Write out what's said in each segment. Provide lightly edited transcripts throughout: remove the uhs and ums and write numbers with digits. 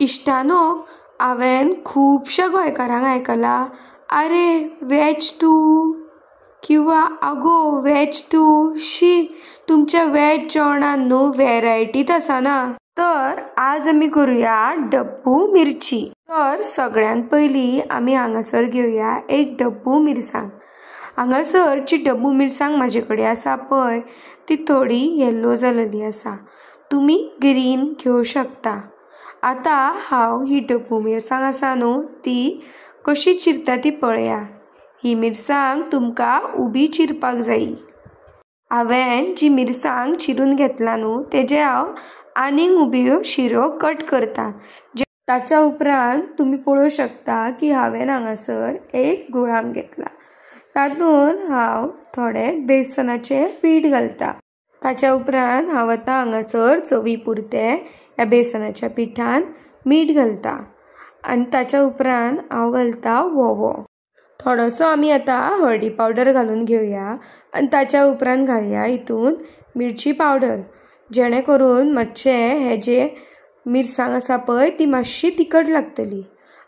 इश्टानो, हांवें खुबश्या गोंयकारांक आयकलां, आरे वेज तूं, किंवा आगो वेज तूं, शी तुमच्या वेज जेवणान न्हू वेरायटीच आसना. तर आज आमी करूया डब्बू मिरची. तर सगळ्यात पयली आमी हांगासर घेवया एक डब्बू मिरसांग. हांगासर जी डब्बू मिरसांग म्हाजे कडेन आसा पळय ती थोडी येल्लो जालेली आसा, तुमी ग्रीन घेवं शकता. आतां हांव ही डब्बू मिरसांग आसा न्हू ती कशी चिरता ती पळया. ही मिरसांग तुमकां उबी चिरपाक जायी. हांवें जी मिरसांग चिरून घेतला न्हू तेजे हांव आनीक उब्यो शिरो कट करता. ताच्या उपरांत तुमी पळोवंक शकता की हांवें हांगासर एक गुळाम घेतला, तातूंत हांव थोडें बेसनाचें पीठ घालता. ताच्या उपरांत हांव आतां हांगासर चवी पुरतें ह्या बेसनाच्या पिठान मीठ घालता आनी ताच्या उपरांत हांव घालता वोवो. थोडोसो आमी आतां हळदी पावडर घालून घेवया आनी ताच्या उपरांत घालया हितून मिरची पावडर, जेणे करून मातशें हे जे मिरसांग आसा पळय ती मातशी तिखट लागतली.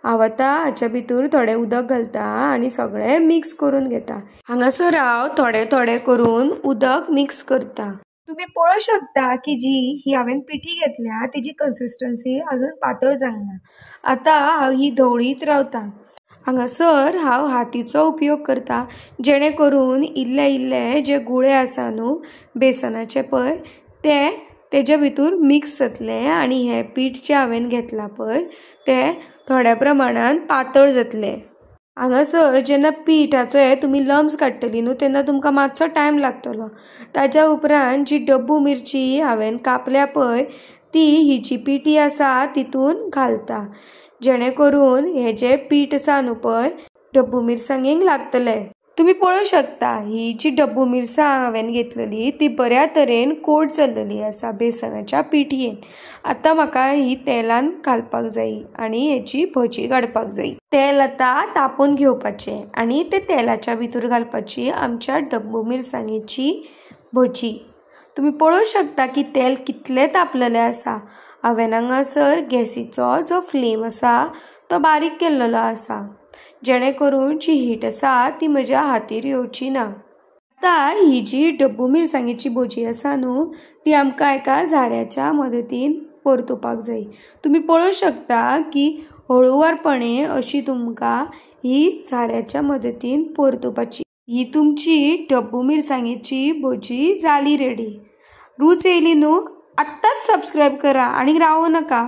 हांव आतां हाच्या भितर थोडें उदक घालता आनी सगळें मिक्स करून घेता. हांगासर हांव थोडें थोडें करून उदक मिक्स करता. तुमी पळोवंक शकता की जी ही हांवें पिठी घेतल्या तेजी कन्सिस्टन्सी अजून पातळ जावंक ना. आतां हांव ही धवळीत रावता. हांगासर हांव हातीचो उपयोग करता, जेणे करून इल्ले इल्ले जे गुळे आसा न्हू बेसनाचे पळय ते तेज्या भितर मिक्स जातले आनी हें पीठ जें हांवें घेतलां पळय तें थोड्या प्रमाणान पातळ जातलें. हांगासर जेन्ना पिठाचो हे तुमी लम्स काडटली न्हू तेन्ना तुमकां मातसो टायम लागतलो. ताज्या उपरांत जी डब्बू मिरची हांवें कापल्या पळय ती ही जी पिठी आसा तितून घालता, जेणे करून हे जे पीठ आसा न्हू पळय डब्बू मिरसांगेक लागतलें. तुमी पळोवंक शकता ही जी डब्बू मिरसांग हांवें घेतलेली ती बऱ्या तरेन कोट जाल्लेली आसा बेसनाच्या पिठयेन. आतां म्हाका ही तेलान घालपाक जायी आनी हेची भजी काडपाक जायी. तेल आतां तापोवन घेवपाचें आनी ते तेलाच्या भितर घालपाची आमच्या डब्बू मिरसांगेची भजी. तुमी पळोवंक शकता की तेल कितलें तापलेलें आसा. हांवें हांगासर गॅसीचो जो फ्लेम आसा तो बारीक केल्लेलो आसा, जेणे करून जी हीट आसा ती म्हज्या हातीर येवची ना. आतां ही जी डब्बू मिरसांगेची भजी आसा न्हू ती आमकां एका झाऱ्याच्या मदतीन परतुपाक जाय. तुमी पळोवंक शकता की हळुवारपणे अशी तुमकां ही झाऱ्याच्या मदतीन परतुपाची. ही तुमची डब्बू मिरसांगेची भजी जाली रेडी. रूच येयली न्हू? आत्ताच सबस्क्रायब करा आनी रावूं नाका.